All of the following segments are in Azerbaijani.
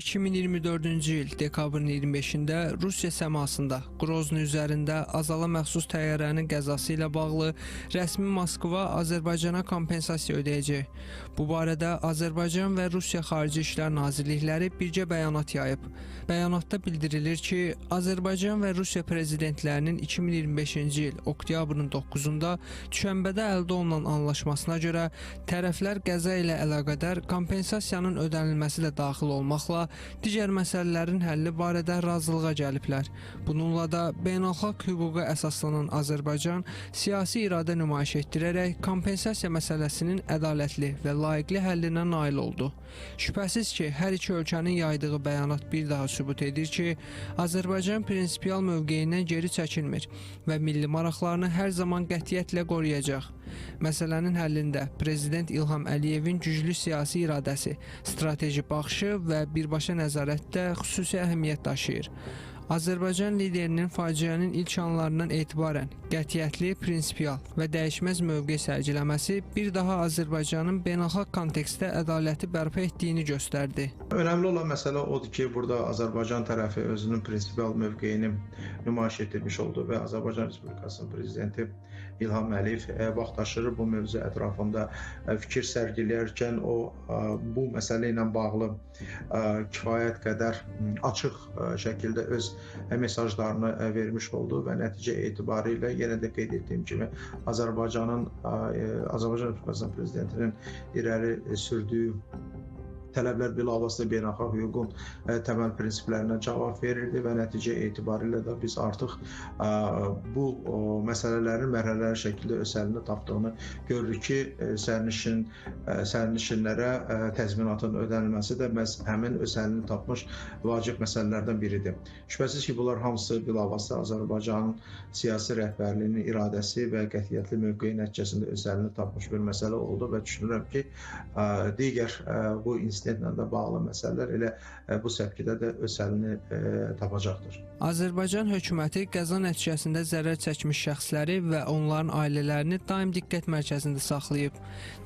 2024-cü il dekabrın 25-də Rusiya səmasında Qrozny üzərində Azala məxsus təyyarənin qəzası ilə bağlı rəsmi Moskva Azərbaycana kompensasiya ödəyəcək. Bu barədə Azərbaycan və Rusiya Xarici İşlər Nazirlikləri birgə bəyanat yayıb. Bəyanatda bildirilir ki, Azərbaycan və Rusiya prezidentlərinin 2025-ci il oktyabrın 9-da düşənbədə əldə olunan anlaşmasına görə tərəflər qəza ilə əlaqədar kompensasiyanın ödənilməsi də daxil olmaqla digər məsələlərin həlli barədə razılığa gəliblər. Bununla da beynəlxalq hüquqa əsaslanan Azərbaycan siyasi iradə nümayiş etdirərək kompensasiya məsələsinin ədalətli və layiqli həllinə nail oldu. Şübhəsiz ki, hər iki ölkənin yaydığı bəyanat bir daha sübut edir ki, Azərbaycan prinsipial mövqeyindən geri çəkilmir və milli maraqlarını hər zaman qətiyyətlə qoruyacaq. Məsələnin həllində Prezident İlham Əliyevin güclü siyasi iradəsi, strateji baxışı və birbaşa nəzarət də xüsusi əhəmiyyət daşıyır. Azərbaycan liderinin faciənin ilk anlarından etibarən qətiyyətli, prinsipial və dəyişməz mövqe sərgiləməsi bir daha Azərbaycanın beynəlxalq kontekstdə ədaləti bərpa etdiyini göstərdi. Önəmli olan məsələ odur ki, burada Azərbaycan tərəfi özünün prinsipial mövqeyini nümayiş etdirmiş oldu və Azərbaycan Respublikasının prezidenti İlham Əliyev vaxtaşırı bu mövzu ətrafında fikir sərgiləyərkən o bu məsələ ilə bağlı kifayət qədər açıq şəkildə öz mesajlarını vermiş oldu və nəticə etibarilə yenə də qeyd etdiyim kimi Azərbaycan Respublikasının prezidentinin irəli sürdüyü tələblər bilavasitə beynəlxalq hüququn təməl prinsiplərinə cavab verirdi və nəticə etibarilə də biz artıq bu məsələlərin mərhələli şəkildə öz həllini tapdığını görürük ki, sərnişinlərə təzminatın ödənilməsi də məhz həmin öz həllini tapmış vacib məsələlərdən biridir. Şübhəsiz ki, bunlar hamısı bilavasitə Azərbaycanın siyasi rəhbərliyinin iradəsi və qətiyyətli mövqeyi nəticəsində öz həllini tapmış bir məsələ oldu və düşünürəm ki, digər bu insidentlə də bağlı məsələlər elə bu səpkidə də öz həllini tapacaqdır. Azərbaycan hökuməti qəza nəticəsində zərər çəkmiş şəxsləri və onların ailələrini daim diqqət mərkəzində saxlayıb.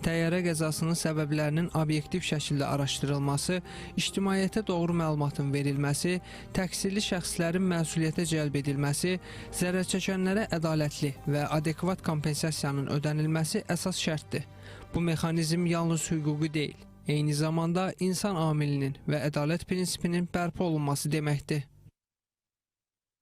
Təyyarə qəzasının səbəblərinin obyektiv şəkildə araşdırılması, ictimaiyyətə doğru məlumatın verilməsi, təqsirli şəxslərin məsuliyyətə cəlb edilməsi, zərər çəkənlərə ədalətli və adekvat kompensasiyanın ödənilməsi əsas şərtdir. Bu mexanizm yalnız hüquqi deyil, eyni zamanda insan amilinin və ədalət prinsipinin bərpa olunması deməkdir.